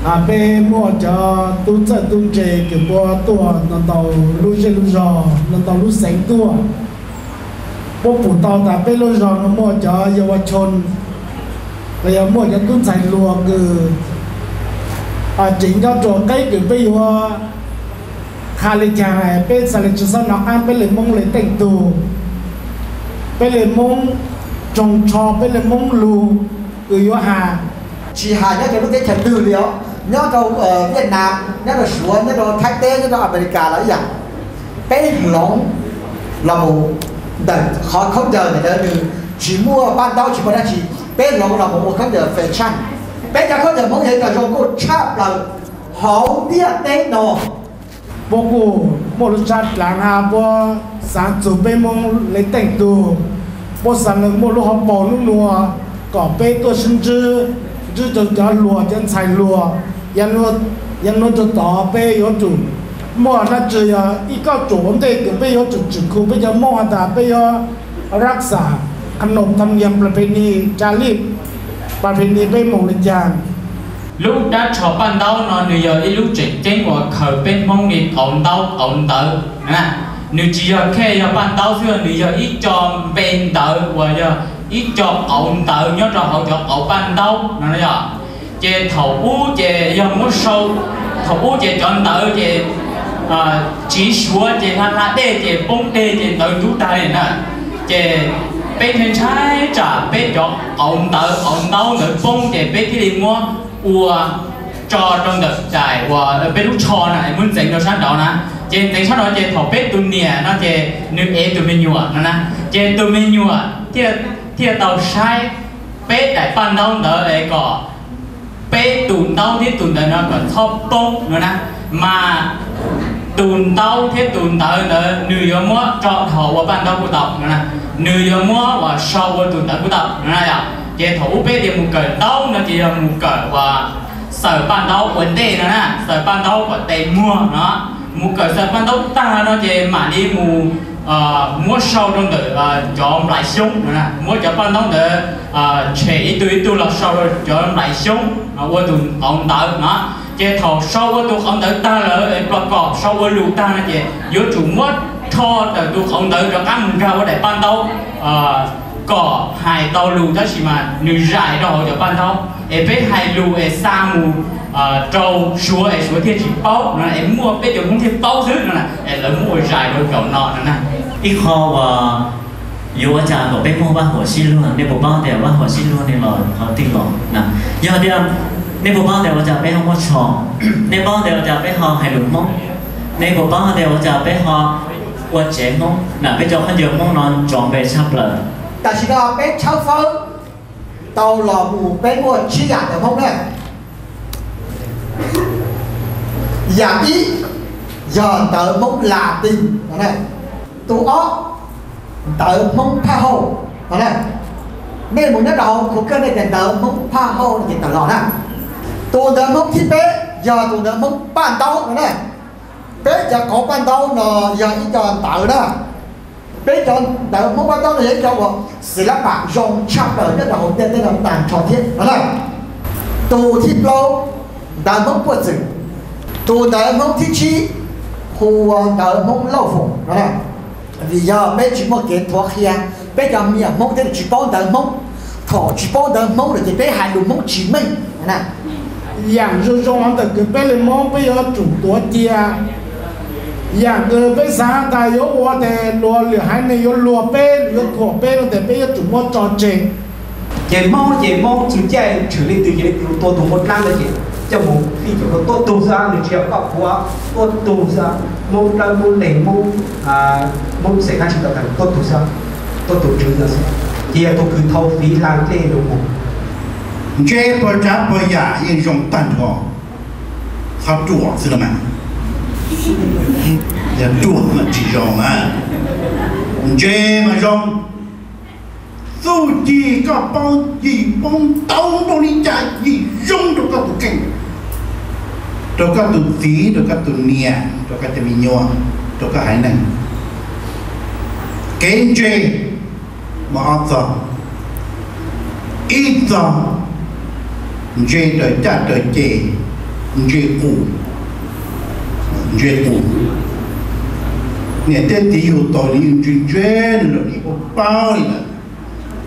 Peb muaj cov tub txawj tub ntse kws puab tuaj ntau ntau lub zej lub zog, ntau ntau lub xeev tuaj. Puab pum tau tas peb lub zog no muaj cov yau va chon, los yog muaj cov tub ntxhais hluas kws tseem nyob rua qeb kws peb yuav qha le caag, peb txhaj le tsi xob nov qaab peb le Moob le teej tug, peb le Moob tsoog tsho, peb le Moob lug kws yuav has. Tsis has nyob rua lub teb chaws twg li os, nyob rau Viaj Nam, nyob rau Suav, nyob rau Thaib teb, nyob rau Amelikas los ib yam. Peb hloov los mus ntawm qhov khaub ncaws ntawd nws tsis muaj paj ntaub tsis muaj dab tsi, peb hloov los mus ua khaub ncaws fashion. Peb cov khaub ncaws Hmoob yog ib co zoo nkauj tshaj plaws hauv ntiaj teb no. Puab kuj muaj lub tsab dlaav hab puab xaav txug peb Moob le teej tug, puab xaav le muaj lub hauv paus nub nua kom peb tuaj sib ntsib, ntsib rua cov hluas cov ntxhais hluas. Yav nuav rua tod peb yuav tsum muaj dlaab tsi yog ib kauj ruam ua ntej kws peb yuav tsum tsim khu peb cov Moob has tas peb yuav rab xam qhov nuam tham nias pla phe ni, tsa lij pla phe ni peb moog le caag. Lub dab tsho paj ntaub no nws yog ib lub tseem ceeb uas khaws peb Hmoob li qauv ntaub qauv ntawv. Nws tsis yog khej yog paj ntaub xwb, nws yog ib co npe ntawv uas yog ib co qauv ntawv nyob rau hauv cov qauv paj ntaub no yog. Ces thaum ub ces yog muab sau, thaum ub ces cov ntawv ces tsiv suav ces hla hla dej ces poob deg ces ntawv ntub tag li na. Ces peb ntshai ntshai tsam peb cov qauv ntawv qauv ntaub ntawd poob ces peb thiaj li muab ua tso rau ntawm daim uas peb lub tsho na, muab ntxeev rau sab nraud na. Ces ntxeev sab nraud ces thaum peb tus niam no ces nws ev tus me nyuam no na, ces tus me nyuam thiaj tau saib peb daim paj ntaub ntawd es kom peb tus ntaub thiab tus ntawv no kom txhob poob no na. Mas tus ntaub thiab tus ntawv ntawd nws yuav muab tso dhos ua paj ntaub kuj tau no na, nws yuav muab uas sau ua tus ntawv kuj tau no na yom. Ces thaum ub peb tias mus kawm ntaub no ces yog mus kawm uas xaws paj ntaub ua ntej no na, xaws paj ntaub kom tes muag no. Mus kawm xaws paj ntaub tag no ces mam li mus muab sau rau ntawm cov nplaiv xyoob no na, muab cov paj ntaub ntawd tshem ib tug ib tug los sau rau cov nplaiv xyoob ua tus qauv ntawv no. Ces thaum sau ua tus qauv ntawv tag lawm, plos kom sau ua lus tag no ces yuav tsum muab rho ntawm tus qauv ntawv rov qab mus nkag ua daim paj ntaub kom hais tau lus, tab sis mas nws zais rau hauv cov paj ntaub es peb hais lus es xa mus rau suav es suav thiaj tsis paub no, es muaj peb cov Hmoob thiaj paub xwb no, es lawv muab ua zais rau zaum no no na. Ib qho uas yuav ua cas kom peb muaj vaj huam sib luag, nej puas paub tias vaj huam sib luag ne los qhov twg los na? Yog tias nej puas paub tias ua cas peb ho muaj tsho, nej paub tias ua cas peb ho hais lus Hmoob, nej puas paub tias ua cas peb ho ua tsev Hmoob na, peb cov khaub ncaws Hmoob no nrov npe tshaj plaws. Tam sim no peb tshawb fawb tau los mus peb muaj tsib yam ntawv Hmoob na. Yam ib yog ntawv Hmoob Latin no na. Tus ob, ntawv Hmoob Phaj Hauj no na. Nej mus nyob rau hauv Google nej tias ntawv Hmoob Phaj Hauj no ces tawm los na. Tus ntawv Hmoob thib peb yog tus ntawv Hmoob Paj Ntaub no na. Peb cov qauv paj ntaub no yog ib co ntawv na. Peb cov ntawv Hmoob paj ntaub no yog ib co uas xis lab pam zoo tshaj plaws nyob rau hauv ntiaj teb no tag nrho thiab no na. Tus thib plaub, ntawv Hmoob Puaj Txwm. Tus ntawv Hmoob thib tsib hu ua ntawv Hmoob Lauj Foom no na. Vim yog peb tsis muaj kev nthuav qhia, peb cov me nyuam Hmoob thiaj li tsis paub ntawv Hmoob. Thaum tsis paub ntawv Hmoob lawm ces peb hais lus Hmoob tsis meej na. Yaam zoo zoo ntawm kws peb le Moob peb yuav tsum tuav cia. Yaam kws peb xaav tas yuav ua tes luag lwm haiv neeg yuav luag peb, yuav thuam peb no tes peb yuav tsum muab tso tseg. Ces Hmoob ces Hmoob txug caij tshwm leej twg ces leej twg tua tug Hmoob dlaab ntawd ces coj mus fij cov tuab tug xwb, nws tsis yog koj kuv, tuab tug xwb. Hmoob dlawb, Hmoob leeg, Hmoob, Hmoob xeem dlaab tsi tau tag tuab tug xwb, tuab tug tswv xwb. Ces yog tug kws thau fiv hla dlej rau mus. Ntse puag tsav puag yam yeej zoo tag nrho, qhov ruam xwb los mas. Yog ruam mas tsis zoo mas, ntse mas zoo. Txuj ci koj paub, yim paub ntau npaum li cas yim zoo rau koj tus kheej, rau koj tus txiv, rau koj tus niam, rau koj cov me nyuam, rau koj haiv neeg. Kev ntse mas ob txog, ib txog ntse raws caj raws ces, Ntse qus, ntse qus. Niam thiab txiv yug tau nws yeej ntse ntse nws los nws ua paub li ntawd.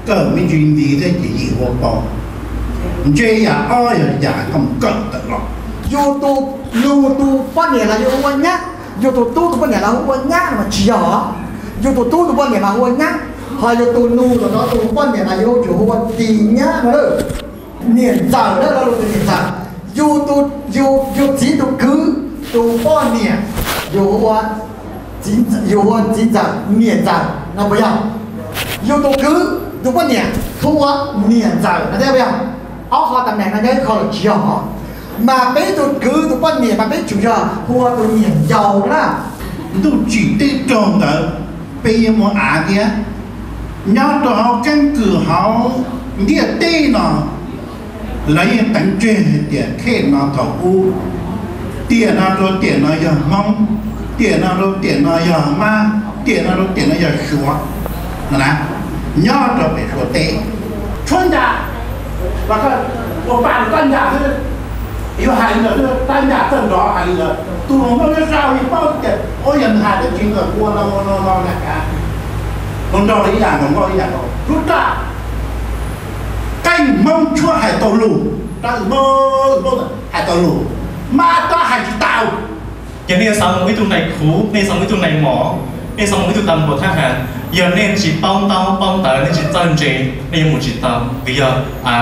Kawm me ntsis nti thiab ces yeej ua paub. Ntse yam ob yog yam koj mus kawm tawm los. Yus tus nus tus poj niam los yus hu ua nyab, yus tus tub tus poj niam los hu ua nyab no mas tsis yog. Yus tus tub tus poj niam mas hu ua nyab, ho yus tus nus los yog tus poj niam mas yuav tsum hu ua txiv nyab no lawm. Niam ntxawm na, lo lus tias niam ntxawm. Yus tus, yus, yus txiv tus kwv tus poj niam yus hu ua txiv, yus hu ua txiv ntxawm, niam ntxawm no puas yog? Yus tus kwv tus poj niam hu ua niam ntxawm no thiab puas yog? Ob qho tam meem no nyob ib qho lawm tsis yog. Mas peb tus kwv tus poj niam mas peb tsum yog hu ua tus niam yau na. Ntuj tsim teb raug ntawd peb yeej muaj av thiab. Nyob rau hauv keeb kwm hauv ntiaj teb no, lawv yeej teev tseg hais tias khej no thaum ub, tiam no rau tiam no yog Hmoob, tiam no rau tiam no yog Mab, tiam no rau tiam no yog Suav no na. Nyob rau pem Suav teb, tshuab ncas, ua pa koj ncas xwb, yuav hais li ntawd, tab ncas txawj nrov hais li ntawd. Tus hluas nkauj nyob sab yeej paub tias ua yog nws hais dab tsi ntawd ua no ua no no na. Hluas nraug li ib yam, hluas nkauj ib yam nkaus. Lub raj qeej Hmoob tshuab hais tau lus, rab Hmoob hais tau lus, mas rab hais tsis tau. Ces nej xav mus ib tug nais khuv, nej xav mus ib tug nais mom, nej xav mus ib tug tas npuas thab has, yog nej tsis paub ntaub paub ntawv, nej tsis txawj ntse, nej yuav mus tsis tau. Vim yog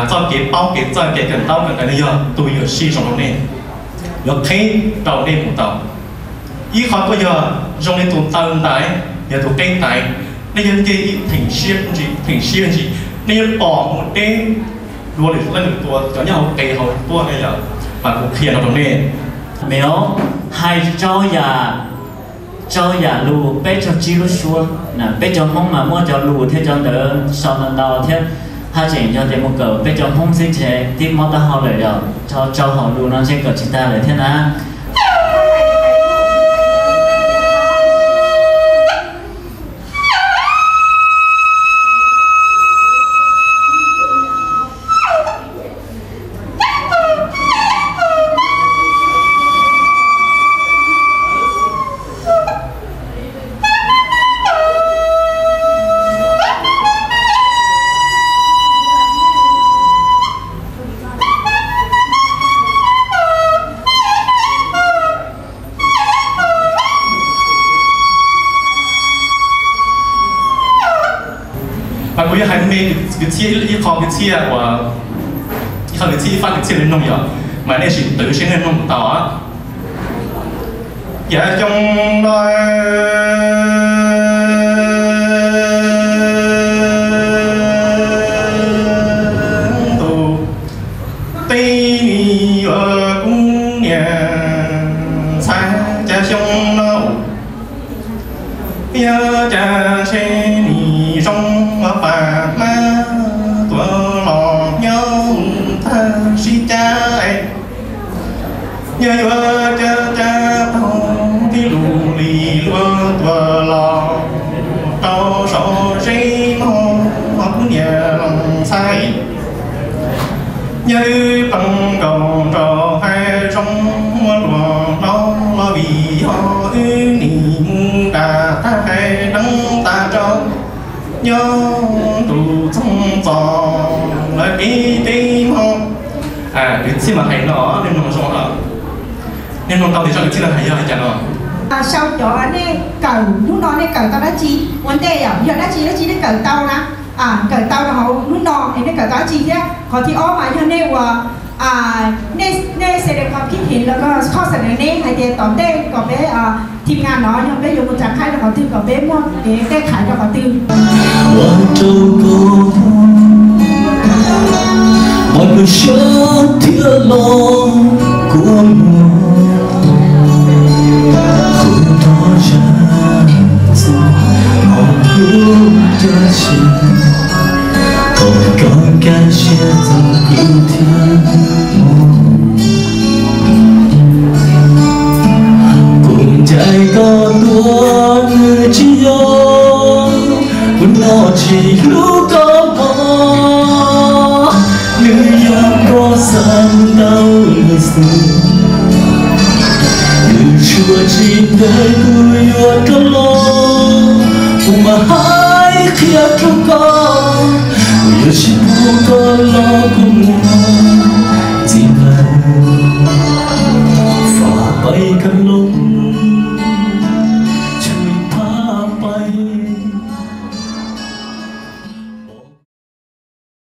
txoj kev paub kev txawj kev kawm ntaub kawm ntawv no yog tus yuam sij zoo rau nej, yuav qheb rau nej mus tau. Ib qho tuaj yog zoo li tus taw ntaiv, yog tus qeb ntaiv, nej yuav nce ib theem siab ntsis, theem siab ntsis, nej yuav pom mus deb dua lwm leej lwm tus cov nyob hauv qes hauv tuaj ne yom. Mas kuv qhia no rau nej. Mev hais rau yam, rau yam lus peb caug tsib lub suab na, peb cov Hmoob mas muaj cov lus thiab cov ntawd sau ntau ntau thiab. Haj tseem yog tias mus kawm peb cov Hmoob xwb ces tib mob taub hau lawm yom, rau hauv lus no ntshe kawm tsis tag lawm thiab na. Mas kuv yuav hais me kwv txhiaj ib qho kwv txhiaj uas, ib qho kwv txhiaj ib fab kwv txhiaj li no yom, mas nej sim twv seb nej mloog puas tau. Yav xyoo no tus tib ni yuav kub niam ntxhais, cas xyoo no yog cas ntshe nim zoo pam hmab tuaj los nyob mus tag sib cab. Yog yuav cab cab taug tib lus li luag tuaj los rau saum zeb mog kub niam ntxhais. Yog wb pheej nkaum nraug hais zoo muab luag hnov los vim yog wb nim mus dam tag hais deev tas rau nyob tus txoog txos lawv kev teb mog. Kwv txhiaj mas hais no, nej mloog zoo, nej mloog tau tias zaj kwv txhiaj no hais yog li cas no. Sau cov nej kawm hnub no nej kawm tau dab tsi ua ntej, yog dab tsi dab tsi nej kawm tau na, kawm tau rau hauv hnub no es nej kawm tau dab tsi thiab. Qhov thib ob mas yog nej ua, nej, nej xe de khov kib thim los koj xav neb hais tias tom ntej kom peb thim ngas no yog peb yuav mus tsa khaib rau qhov twg, kom peb muaj kev tej khaiv rau qhov twg. Ua rau koj mas koj siab thiab los kua muag, qhov thov zaj txog hauv lub caj xyoo, kom koj kaj siab txog kuv thiab mog. Kuv ncaim koj tuaj nws tsis yog, kuv noj tsis hlub koj mog, nws yog koj xav ntau nws xwb. Tsis ntev kuv yuav rov los, kuv mam hais qhia rau koj, kuv yuav tsis pub koj los kuv